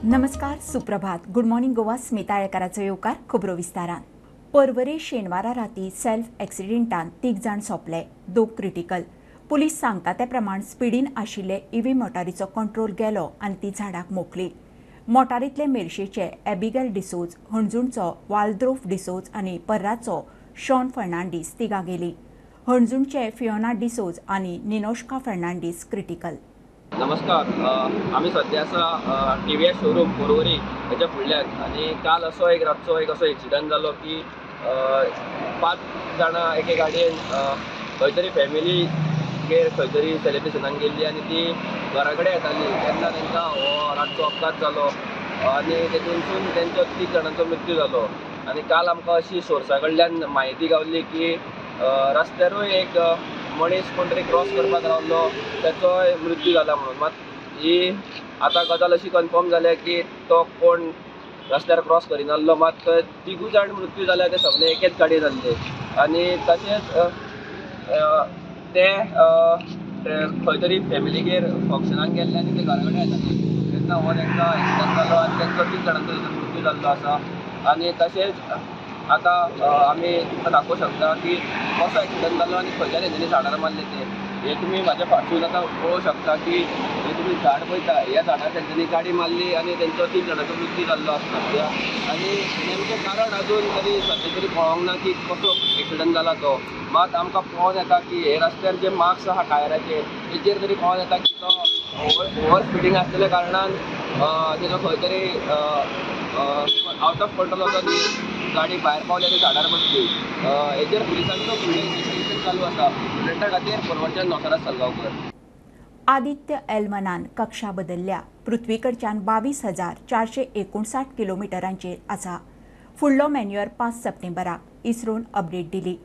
नमस्कार, सुप्रभात. Good morning Goa, Smita आळेकाराचो येवकार खबरो विस्तारान. पर्वरे शेनवारा राती सेल्फ एक्सिडेंटान 3 जाण सोंपले, 2 क्रिटिकल. पुलीस सांगता ते प्रमाण स्पिडीन आशिल्ले इव्ही मोटारीचो कंट्रोल गेलो आनी ती झाडाक मोखली. मोटारींतले मेरशेचे एबिगेल डिसोज, हणजूणचो वालद्रोफ डिसोज आनी पर्राचो शॉन फर्नांडीस तिगां गेली. हणजूणचे फियोना डिसोज आनी निनोश्का फर्नांडीस क्रिटिकल. नमस्कार, आमी सद्या आसा टीव्हीएस शोरूम पर्वरी हेच्या फुडल्यान आनी काल असो एक रातचो एक असो एक्सिडंट जालो की 5 जाणां एके गाडयेन खंय तरी फॅमिलीगेर खंय तरी सेलिब्रेशनाक गेल्ली आनी ती घरा कडेन येताली तेन्ना तांकां हो रातचो अपघात जालो आनी तेतूनसून तेंचो 3 जाणांचो मृत्यू जालो. आनी काल आमकां अशी सोर्सा कडल्यान म्हायती गावली की रस्त्यारूय एक मनीस कोण तरी क्रॉस करपाक रावलो, तेचोय मृत्यू जाला म्हणून. मात ही आतां गजाल अशी कन्फर्म जाल्या की तो कोण रस्त्यार क्रॉस करिनासलो, मात 3 जाण मृत्यू जाल्या ते सगळे एकेच गाडयेन जाल्ले. आनी तशेंच ते खंय तरी फॅमिलीगेर फंक्शनाक गेल्ले आनी ते घरा कडेन येताले तेन्ना हो तांकां एक्सिडंट जालो आनी तेंचो 3 जाणांचो मृत्यू जाल्लो आसा. आनी तशेंच आतां आमी तुमकां दाखोवंक शकता की कसो एक्सिडंट जालो आनी खंयच्या तेंच्यांनी झाडार मारले ते. हे तुमी म्हाज्या फाटसून आतां पळोवंक शकता की हे तुमी झाड पळयता, ह्या झाडार तेंच्यांनी गाडी मारली आनी तेंचो 3 जाणांचो मृत्यू जाल्लो आसा सद्या. आनी नेमकें कारण अजून तरी सद्या तरी कळोंक ना की कसो एक्सिडंट जाला तो. मात आमकां पळोवन येता की हे रस्त्यार जे मार्क्स आहा टायराचेर तेचेर तरी कळोन येता की तो ओवर स्पिडींग आसलेल्या कारणान तेजो खंय तरी आवट ऑफ कंट्रोल वचोन गाडी भायर पावली आनी झाडार बसली. हेचेर पुलिसांचो फुडलें इन्वेस्टिगेशन चालू आसा. प्रुडंटा खातीर पर्वरच्यान नोसराज सालगांवकर. आदित्य एल1 कक्षा बदलल्या. पृथ्वीकडच्यान 22,459 किलोमिटरांचेर आसा. फुडलो मॅन्युअर 5 सप्टेंबराक इस्रोन अपडेट दिली.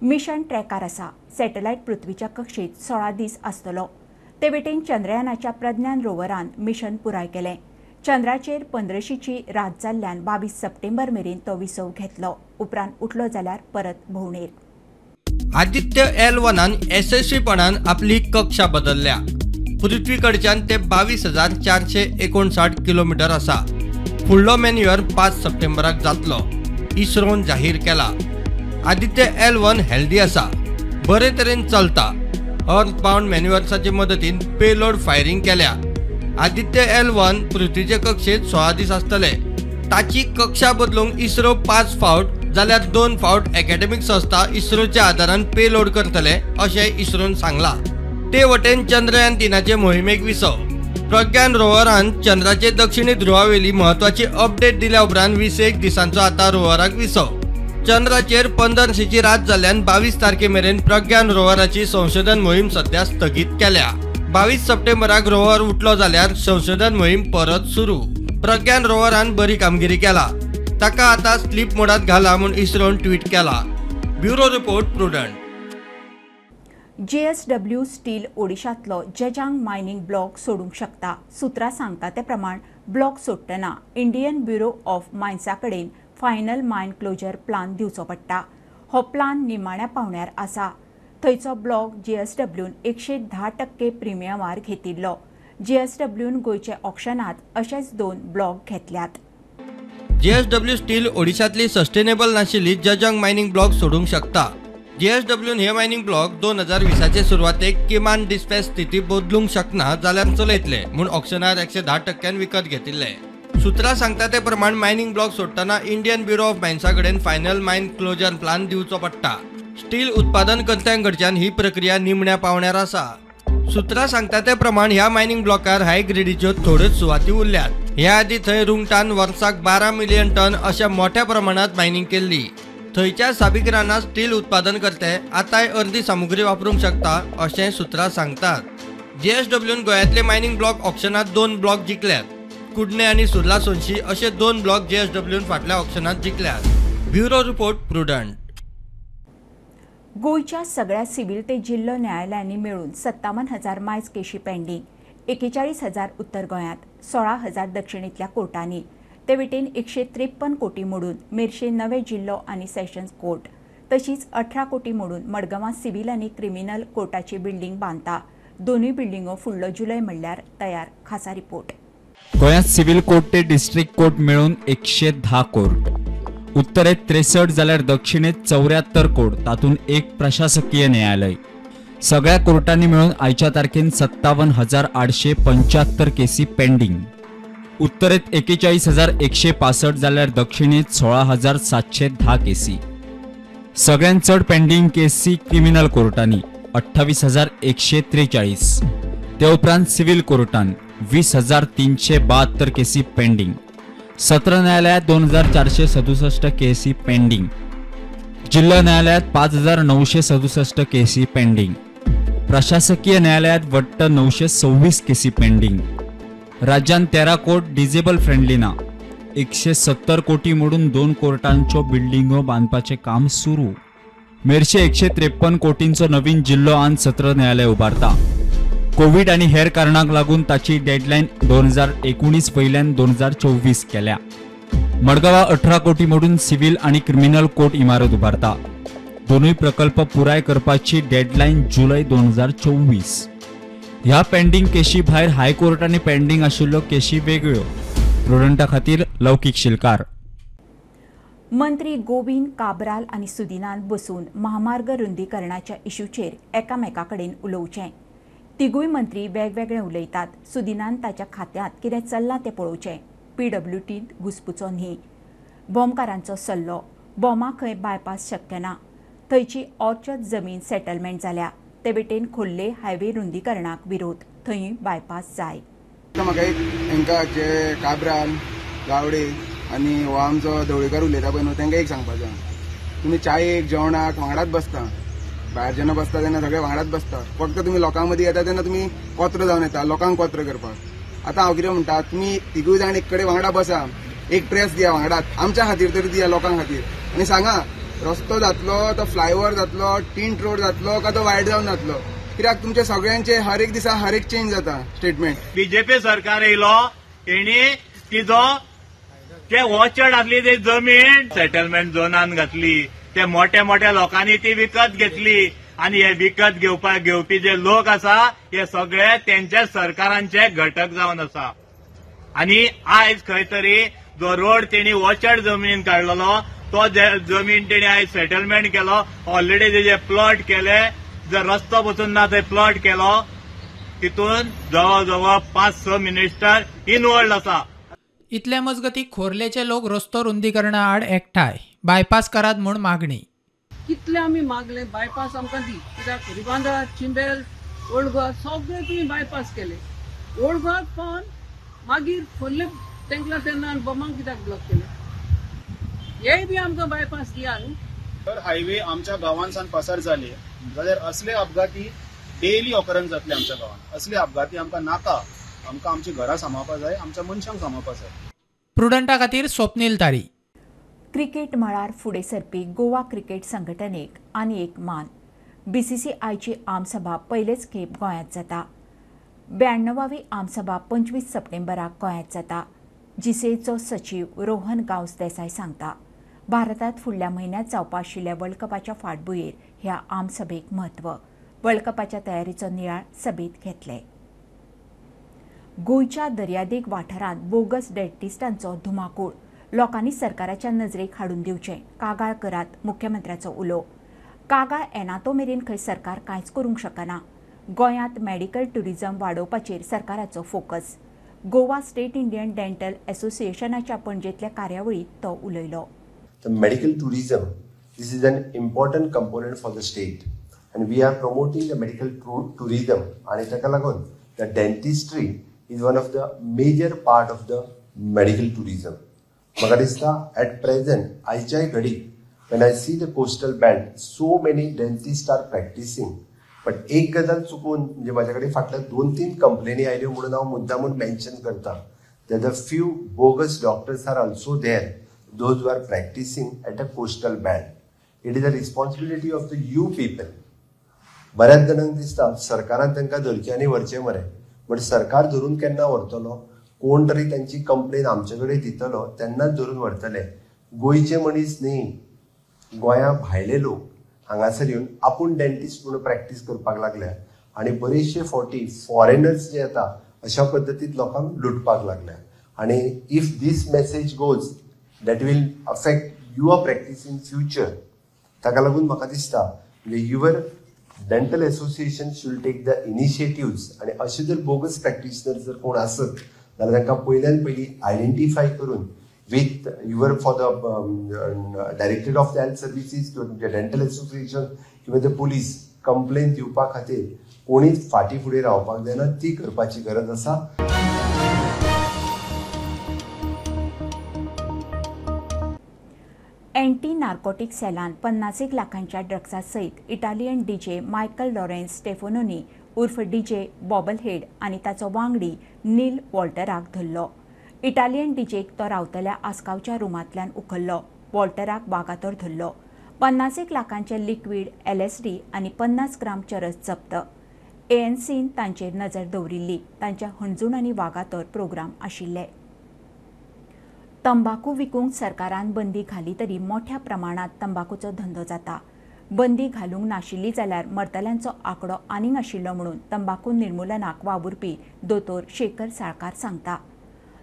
मिशन ट्रॅकार आसा. सॅटलायट पृथ्वीच्या कक्षेत 16 दीस आसतलो. ते वटेन चंद्रयानाच्या प्रज्ञान रोवरान मिशन पुराय केलें. चंद्राचेर 15शीची रात जाल्ल्यान 22 सप्टेंबर मेरेन तो विसव घेतलो. उपरांत उठलो जाल्यार परत भोंवडेर. आदित्य एल1 यशस्वीपणान आपली कक्षा बदलल्या. पृथ्वीकडच्यान ते 22,459 किलोमीटर आसा. फुडलो मॅन्युअर 5 सप्टेंबराक जातलो, इस्रोन जाहीर केला. आदित्य एल1 हेल्दी आसा, बरे तरेन चलता. अर्थ बाउंड मॅन्युअर्साचे मदतीन पेलोड फायरिंग केल्या. आदित्य एल1 पृथ्वीचे कक्षेत 16 दीस आसतले. ताची कक्षा बदलूंक इस्रो 5 फावट जाल्यार 2 फावट एकेडमिक संस्था इस्रोच्या आदारान पेलोड करतले अशें इस्रोन सांगला. ते वटेन चंद्रयान 3 मोहिमेक विसव. प्रज्ञान रोवरान चंद्राचे दक्षिणी ध्रुवावेली म्हत्वाची अपडेट दिल्या उपरांत 21 दिसांचो आतां रोवराक विसव. चंद्राचेर 15शीची रात जाल्ल्यान 22 तारखे मेरेन प्रज्ञान रोवराची संशोधन मोहीम सद्या स्थगीत केल्या. 22 सप्टेंबराक रोवर उठलो जाल्यार संशोधन मोहीम परत सुरू. प्रज्ञान रोवरान बरी कामगिरी केला, ताका आतां स्लीप मोडात घाला म्हूण इस्रोन ट्वीट केला. Bureau report, Prudent. JSW steel ओडिशांतलो जजांग मायनिंग ब्लॉक सोडूंक शकता. सुत्रां सांगता ते प्रमाण ब्लॉक सोडटना इंडियन ब्युरो ऑफ मायन्सा कडेन फायनल मायन क्लोजर प्लान दिवचो पडटा. हो प्लान निमाण्या पावंड्यार आसा. थंयचो ब्लॉक जीएसडब्ल्यून 110% प्रिमियमार घेतिल्लो. जीएसडब्ल्यून गोंयचे ऑक्शनांत अशेच 2 ब्लॉक घेतल्यात. जीएसडब्ल्यू स्टील ओडिशांतली सस्टेनेबल नाशिल्ली जजंग मायनिंग ब्लॉक सोडूंक शकता. जीएसडब्ल्यून हे मायनिंग ब्लॉक 2020 सुरवातेक किमान डिस्पॅच स्थिती बदलूंक शकना जाल्यार चलयतले म्हूण ऑक्शनार 110% विकत घेतिल्ले. सुत्रां सांगता ते प्रमाण मायनिंग ब्लॉक सोडटना इंडियन ब्युरो ऑफ मायन्सा कडेन फायनल मायन क्लोजर प्लान दिवचो पडटा. स्टील उत्पादन कर्त्यांकडच्यान ही प्रक्रिया निमण्या पावंड्यार आसा. सुत्रां सांगता ते प्रमाण ह्या मायनिंग ब्लॉकार हाय ग्रेडीच्यो थोड्योच सुवाती उरल्यात. ह्या आदी थंय रुंगटान वर्साक 12 मिलियन टन अशा मोठ्या प्रमाणात मायनिंग केल्ली. थंयच्या साबीक रानांत स्टील उत्पादन करते आतांय अर्दी सामुग्री वापरूंक शकता अशें सुत्रां सांगतात. जीएसडब्ल्यून गोंयांतले मायनिंग ब्लॉक ऑक्शनांत 2 ब्लॉक जिखल्यात. कुडणे आनी सुर्ला सोनशी अशे 2 ब्लॉक जीएसडब्ल्यून फाटल्या ऑक्शनांत जिखल्यात. Bureau report, Prudent. गोंयच्या सगळ्या सिव्हिल ते जिल्लो न्यायालयांनी मेळून 57,000 मायज केशी पेंडींग, 41,000 उत्तर गोंयांत, 16,000 दक्षिणेंतल्या कोर्टांनी. ते वटेन 153 कोटी मोडून मेरशे नवे जिल्लो आनी सेशन्स कोर्ट, तशीच 18 कोटी मोडून मडगांवां सिव्हिल आनी क्रिमिनल कोर्टाची बिल्डींग बांदता. दोनूय बिल्डिंगो फुडलो जुलय म्हणल्यार तयार. खासा रिपोर्ट. गोंयांत सिव्हिल कोर्ट ते डिस्ट्रिक्ट कोर्ट मेळून 110 कोर्ट, उत्तरेत 63 जाल्यार दक्षिणेत 74 कोर्ट, तातूंत एक प्रशासकीय न्यायालय. सगळ्या कोर्टांनी मेळून आयच्या तारखेन 57,875 केसी पेंडींग. उत्तरेत 41,165 जाल्यार दक्षिणेत 16,710 केसी. सगळ्यांत चड पेंडींग केसी क्रिमिनल कोर्टांनी 28,143, ते उपरांत सिव्हिल कोर्टान 20,372 केसी पेंडींग. सत्र न्यायालयात 2,467 केसी पेंडींग. जिल्हा न्यायालयात 5,967 केसी पेंडींग. प्रशासकीय न्यायालयात वट्ट 926 केसी पेंडींग. राज्यात 13 कोर्ट डिजेबल फ्रेंडली ना. 170 कोटी मोडून 2 कोर्टांच्यो बिल्डिंगो बांदपाचें काम सुरू. मेरशे 153 कोटींचो नवीन जिल्लो आनी सत्र न्यायालय उबारता. कोवीड आनी हेर कारणांक लागून ताची डेडलायन 2019 वयल्यान 2024 केल्या. मडगांवा 18 कोटी मोडून सिव्हिल आनी क्रिमिनल कोर्ट इमारत उबारता. दोनूय प्रकल्प पुराय करपाची डेडलायन जुलय 2024. ह्या पेंडींग केशी भायर हायकोर्टांनी पेंडींग आशिल्ल्यो केशी वेगळ्यो. प्रुडंटा खातीर लौकीक शिलकार. मंत्री गोविंद काब्राल आनी सुदिनान बसून महामार्ग रुंदीकरणाच्या इश्यूचेर एकामेका कडेन उलोवचें. तिगूय मंत्री वेगवेगळे उलयतात. सुदिनान ताच्या खात्यांत कितें चल्लां तें पळोवचें. पीडब्ल्यूटींत घुसपुचो न्ही. बॉमकारांचो सल्लो, बॉमा खंय बायपास शक्य ना. थंयची ऑर्चर्ड जमीन सेटलमेंट जाल्या. ते वटेन खोल्ले हायवे रुंदीकरणाक विरोध, थंयूय बायपास जाय. म्हाका एक हांकां जे काब्राल, गावडे आनी हो आमचो धवळीकर उलयता पळय न्हू, तांकां एक सांगपाचें, तुमी चायेक जेवणाक वांगडाच बसता, भायर जेन्ना बसता तेन्ना सगळे वांगडाच बसता, फक्त तुमी लोकां मदीं येता तेन्ना तुमी कोत्र जावन येता लोकांक कोत्र करपाक. आतां हांव कितें म्हणटा, तुमी तिगूय जाण एक कडेन वांगडा बसा, एक प्रेस दिया वांगडाच, आमच्या खातीर तरी दिया, लोकां खातीर, आनी सांगा रस्तो जातलो तो फ्लायओवर जातलो, टिंट रोड जातलो काय तो वायड जावन जातलो, कित्याक तुमचे सगळ्यांचे हर एक दिसा हर एक चेंज जाता स्टेटमेंट. बीजेपी सरकार येयलो तेणी तिजो ते वॉचड आसली ती जमीन सेटलमेंट झोनान घातली, ते मोठ्या मोठ्या लोकांनी ती विकत घेतली आनी हे विकत घेवपी जे लोक आसा हे सगळे तेंच्या सरकारांचे घटक जावन आसा. आनी आयज खंय तरी जो रोड तेणी वॉचड जमनीन काडलेलो तो जमीन तेणी आयज सेटलमेंट केलो, ऑलरेडी तेजे प्लॉट केले, जर रस्तो पसून ना थंय प्लॉट केलो, तितून जवळ जवळ 5-6 मिनिस्टर इनवॉल्ड आसा. इतले मजगती खोर्लेचे लोक रस्तो रुंदीकरणा आड एकठांय, बायपास करात म्हूण मागणी. कितले आमी मागले बायपास आमकां दी, कित्याक रिबांदा, चिंबेल, ओल्ड गोवा सगळे तुमी बायपास केले. ओल्ड गोवा पावन मागीर खोर्ले तेंकला तेन्ना बॉमांक कित्याक ब्लॉक केले, हे बी आमकां बायपास दिया न्हू. जर हायवे आमच्या गांवांसान पासार जाले जाल्यार असले अपघाती डेली ऑकरन्स जातले आमच्या गांवांत. असले अपघाती आमकां नाका, आमकां आमची घरां सांबाळपा जाय, आमच्या मनशांक सांबाळपा जाय. प्रुडंटा खातीर स्वप्नील तारी. क्रिकेट मळार फुडें सरपी गोवा क्रिकेट संघटनेक आनी एक मान. बीसीसीआयची आमसभा पयलेच खेप गोंयांत जाता. 92वी आमसभा 25 सप्टेंबराक गोंयांत जाता. जीसीएचो सचीव रोहन गांवस देसाय सांगता, भारतांत फुडल्या म्हयन्यांत जावपा आशिल्ल्या वर्ल्ड कपाच्या फाटभुंयेर ह्या आमसभेक म्हत्व. वर्ल्ड कपाच्या तयारीचो नियाळ सभेंत घेतले. गोंयच्या दर्यादेग वाठारांत बोगस डेंटिस्टांचो धुमाकूळ, लोकांनी सरकाराच्या नजरेक हाडून दिवचें, कागाळ करात, मुख्यमंत्र्याचो उलो. कागाळ येना तो मेरेन खंय सरकार कांयच करूंक शकना. गोंयांत मेडिकल ट्युरिझम वाडोवपाचेर सरकाराचो focus. Goa state Indian dental असोसिएशनाच्या पणजेंतल्या कार्यावळींत तो उलयलो. The medical tourism, this is an important component for the state and we are promoting the medical tourism आनी ताका लागून the dentistry is one of the major part of the medical tourism. म्हाका दिसता at present आयच्याय घडीक when I see the coastal belt so many dentist are practising, but एक गजाल चुकून म्हणजे म्हाज्या कडेन फाटल्या 2-3 कंप्लेनी आयल्यो म्हणून हांव मुद्दामून मेन्शन करता that the few bogus doctors are also there, those who are practicing at a coastal belt. It is a responsibility of the you people. बऱ्याच जाणांक दिसता सरकारान तांकां धरचें आनी व्हरचें मरे, बट सरकार धरून केन्ना व्हरतलो? कोण तरी तांची कंप्लेन आमचे कडेन दितलो तेन्नाच धरून व्हरतले. गोंयचे मनीस न्ही, गोंया भायले लोक हांगासर येवन आपूण डेंटिस्ट म्हणून प्रॅक्टीस करपाक लागल्या आनी बरेचशे फावटी फॉरेनर्स जे येता अशा पद्दतीन लोकांक लुटपाक लागल्या. आनी if this message goes that will affect your practice in future. ताका लागून म्हाका दिसता म्हणजे your dental association should take the initiatives आनी अशे जर बोगस प्रॅक्टिशनर जर कोण आसत जाल्यार तांकां पयल्यान पयलीं आयडेंटिफाय करून with your for the directorate of the health services किंवा तुमच्या डेंटल एसोसिएशन किंवा ते पुलीस कंप्लेन दिवपा खातीर कोणीच फाटीं फुडें रावपाक जायना, ती करपाची गरज आसा. एंटी नार्कोटिक सेलान 50 लाखांच्या ड्रग्सा सयत इटालियन डीजे मायकल लॉरेन्स स्टेफोनोनी उर्फ डीजे बॉबलहेड आनी ताचो वांगडी नील वॉल्टराक धरलो. इटालियन डीजेक तो रावतल्या आसगांवच्या रुमांतल्यान उखल्लो. वॉल्टराक वागातोर धरलो. 50 लाखांचे लिक्वीड LSD आनी 50 ग्राम चरस जप्त. एएनसीन तांचेर नजर दवरिल्ली. तांच्या हणजूण आनी वागातोर प्रोग्राम आशिल्ले. तंबाकू विकूंक सरकारान बंदी घाली तरी मोठ्या प्रमाणात तंबाकूचो धंदो जाता. बंदी घालूंक नाशिल्ली जाल्यार मरतल्यांचो आंकडो आनीक आशिल्लो म्हणून तंबाकू निर्मूलनाक वावुरपी दोतोर शेखर साळकार सांगता.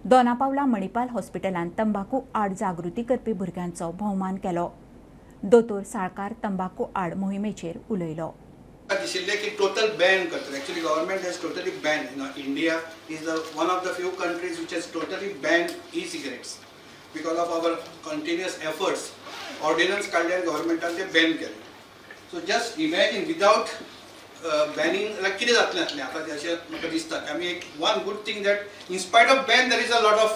दोनापावला मणिपाल हॉस्पिटलान तंबाकू आड जागृती करपी भुरग्यांचो भोवमान केलो. दोतोर साळकार तंबाकू आड मोहिमेचेर उलयलो. दिशिल्लें की टोटल बॅन करतले. Actually government has totally ban. India is the one of the few countries which has totally ban e cigarettes. Because of our continuous efforts ordinance काडले आनी गव्हर्मेंटान ते बॅन केले. So just imagine without banning जाल्यार कितें जातलें आसलें. आतां अशें म्हाका दिसता की आमी एक one good thing that in spite of ban there is a lot of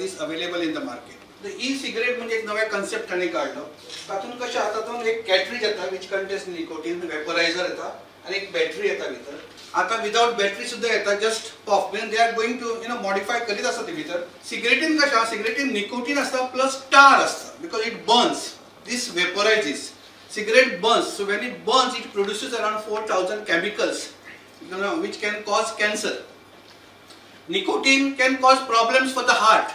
this available in the market. The e cigarette म्हणजे एक नवें कन्सेप्ट तांणी काडलो. तातूंत कशें आसा, तातूंत एक कॅटरीज येता which contains nicotine, vaporiser येता आनी एक बॅटरी येता भितर. आतां विदावट बॅटरी सुद्दां येता, just puff mean they are going to you know modify करीत आसा ती भितर. सिगरेटीन कशें आसा, सिगरेटीन निकोटीन आसता प्लस टार आसता because it burns, this vaporizes. Cigarette burns, so when it burns it produces around 4000 chemicals you know which can cause cancer. Nicotine can cause problems for the heart.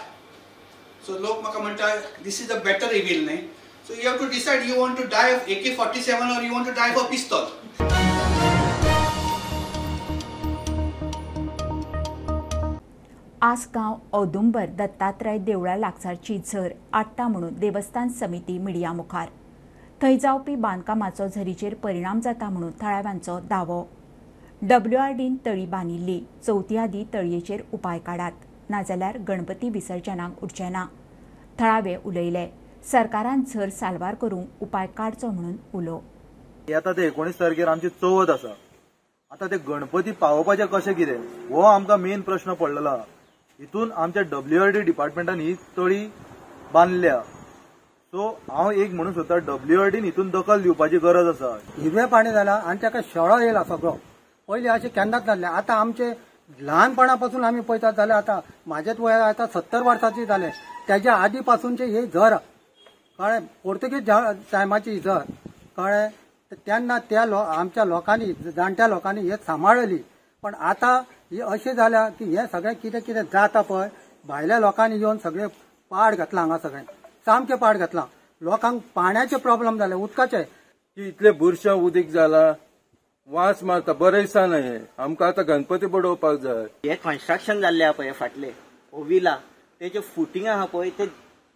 So लोक म्हाका म्हणटा this is a better evil न्ही. So you have to decide you want to die of AK-47 or you want to die of a pistol. Assagao Audumbar Dattatray देवळा लागसारची झर आट्टा म्हणून देवस्थान समिती media मुखार. थंय जावपी बांदकामाचो झरीचेर परिणाम जाता म्हणून थळाव्यांचो दावो. WRDन तळी बांदिल्ली. चवथी आदीं तळयेचेर उपाय काडात, नाजाल्यार गणपती विसर्जनाक उरचें ना. थळावे उलयले. सरकारान झर साल्वार करूंक उपाय काडचो म्हणून उलो. आतां ते 19 तारखेर आमची चवथ आसा. आतां ते गणपती पावोवपाचें कशें कितें हो आमकां मेन प्रश्न पडलेलो आहा. हितून आमच्या WRD डिपार्टमेंटान ही तळी बांदल्या. सो हांव एक म्हणून सोदता WRDन हितून दखल दिवपाची गरज आसा. हिरवें पाणी जालां आनी ताका शेळो येयला सगळो. पयलीं अशें केन्नाच नासलें. आतां आमचे ल्हानपणा पासून आमी पळयतात जाल्यार आतां म्हाजेच वय आतां 70 वर्सांची जालें. तेज्या आदी पासूनचे ही झर कळ्ळें, पोर्तुगीज टायमाची ही झर कळ्ळें. तेन्ना त्या आमच्या लोकांनी जाणट्या लोकांनी हे सांबाळली. पण आतां ही अशें जाल्या की हें सगळें कितें कितें जाता पळय, भायल्या लोकांनी येवन सगळें पाड घातलां हांगा, सगळें सामकें पाड घातलां. लोकांक पाण्याचे प्रॉब्लम जाले, उदकाचे. की इतलें बुरशें उदीक जालां, वास मारता, बरें दिसना हें. आमकां आतां गणपती बडोवपाक जाय. हे कन्स्ट्रक्शन जाल्लें आहा पळय फाटलें विला, तेजे फुटींग आहा पळय ते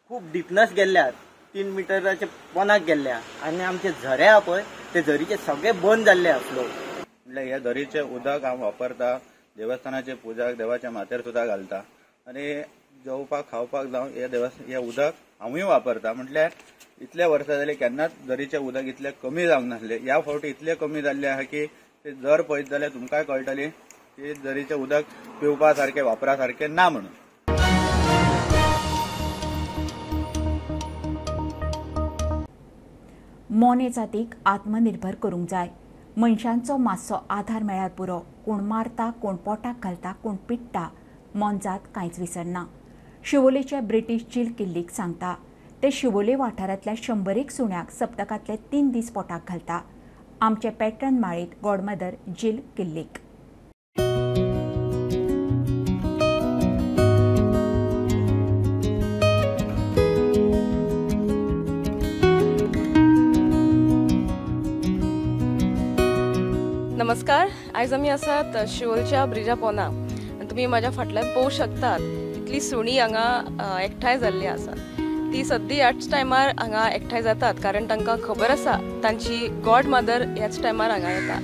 खूब डिपनस गेल्ले आहात, 3 मिटराचे पोनाक गेल्ले आहा. आनी आमचे झरे आहा पळय ते झरीचे सगळे बंद जाल्ले आहा फ्लो. म्हणल्यार हे झरीचें उदक हांव वापरता देवस्थानाचे पुजाक, देवाच्या माथ्यार सुद्दां घालता आनी जेवपाक खावपाक जावं हे देवस्थान हे उदक हांवूय वापरता. म्हटल्यार इतल्या वर्सां जाली केन्नाच झरीचें उदक इतलें कमी जावंक नासलें. ह्या फावटी इतलें कमी जाल्लें आहा की ते झर पळयत जाल्यार तुमकांय कळटलें की झरीचें उदक पिवपा सारकें वापरा सारकें ना म्हणून. मोने जातीक आत्मनिर्भर करूंक जाय. मनशांचो मातसो आधार मेळ्यार पुरो. कोण मारता, कोण पोटाक घालता, कोण पिडटा, मोनजात कांयच विसरना. शिवोलेचे ब्रिटीश जील किल्लीक सांगता ते शिवोले वाठारांतल्या 100 सुण्याक सप्तकांतले 3 दीस पोटाक घालता. आमचे पॅटर्न माळेंत गॉडमदर जील किल्लीक. नमस्कार, आयज आमी आसात शिवोलच्या ब्रिजा पोना. तुमी म्हाज्या फाटल्यान पळोवंक शकतात इतली सुणी हांगा एकठांय जाल्ली आसात. ती सद्दी ह्याच टायमार हांगा एकठांय जातात कारण तांकां खबर आसा तांची गॉड मदर ह्याच टायमार हांगा येता.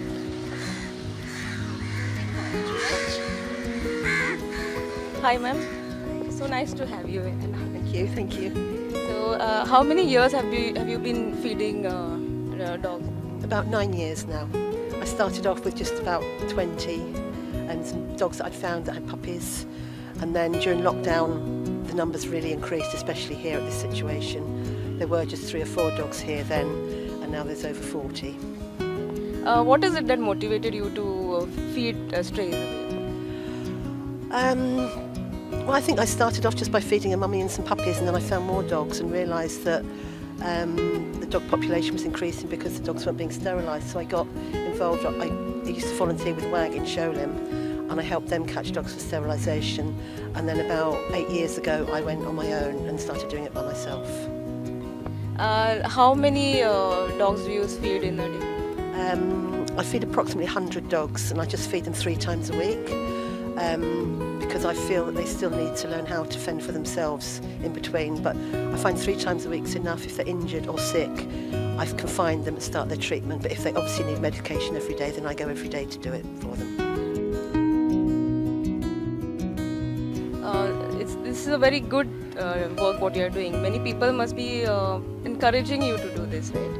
Hi ma'am, so nice to have you. Thank you, thank you. So how many years have you been feeding dogs? About 9 years now. I started off with just about 20 and some dogs that I'd found that had puppies, and then during lockdown the numbers really increased, especially here at this situation. There were just 3 or 4 dogs here then, and now there's over 40. What is it that motivated you to feed strays away? Well, I think I started off just by feeding a mummy and some puppies, and then I found more dogs and realised that the dog population was increasing because the dogs weren't being sterilised. So I got involved. I used to volunteer with WAG in Sholem, and I helped them catch dogs for sterilisation. And then about 8 years ago, I went on my own and started doing it by myself. How many dogs do you feed in a day? I feed approximately 100 dogs, and I just feed them 3 times a week. Because I feel that they still need to learn how to fend for themselves in between. But I find 3 times a week's enough. If they're injured or sick, I can find them and start their treatment. But if they obviously need medication every day, then I go every day to do it for them. This is a very good work what you are doing. Many people must be encouraging you to do this, right?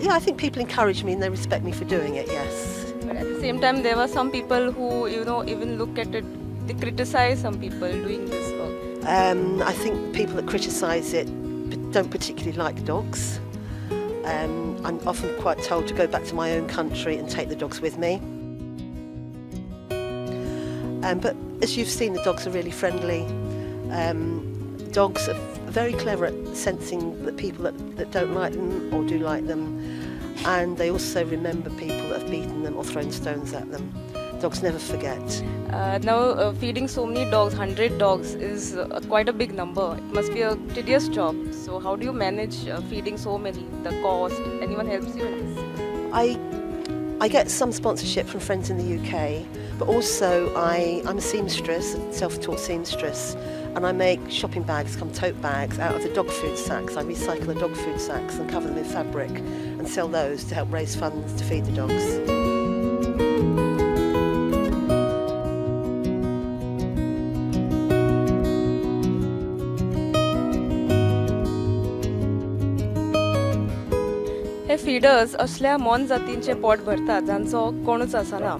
Yeah, I think people encourage me and they respect me for doing it, yes. But at the same time, there were some people who, you know, even look at it, they criticize some people doing this work. I think people that criticize it don't particularly like dogs. I'm often quite told to go back to my own country and take the dogs with me. But as you've seen, the dogs are really friendly. Dogs are very clever at sensing that people that don't like them or do like them. And they also remember people that have beaten them or thrown stones at them. Dogs never forget. Now, feeding so many dogs, 100 dogs, is quite a big number. It must be a tedious job. So how do you manage feeding so many, the cost? Anyone helps you in this? I get some sponsorship from friends in the UK, but also I'm a seamstress, a self-taught seamstress, and I make shopping bags, come tote bags, out of the dog food sacks. I recycle the dog food sacks and cover them in fabric and sell those to help raise funds to feed the dogs. हे feeders असल्या मोनजातींचे पोट भरतात जांचो कोणूच आसना.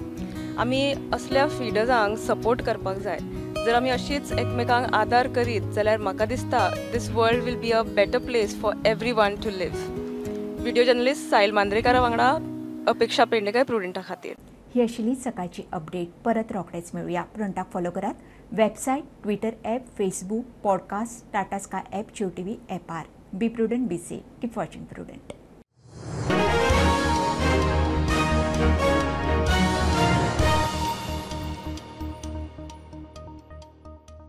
आमी असल्या फीडर्सांक support करपाक जाय. जर आमी अशीच एकमेकांक आदार करीत जाल्यार म्हाका दिसता this world will be a better place for everyone to live. Video journalist Sahil मांद्रेकारा वांगडा अपेक्षा पेडणेकर, प्रुडंटा खातीर. ही आशिल्ली सकाळची अपडेट. परत रोखडेच मेळुया. प्रुडंटाक फॉलो करात website, Twitter app, Facebook, podcast, Tata Sky app, Jio TV ॲपार. Be prudent, be safe, keep watching Prudent.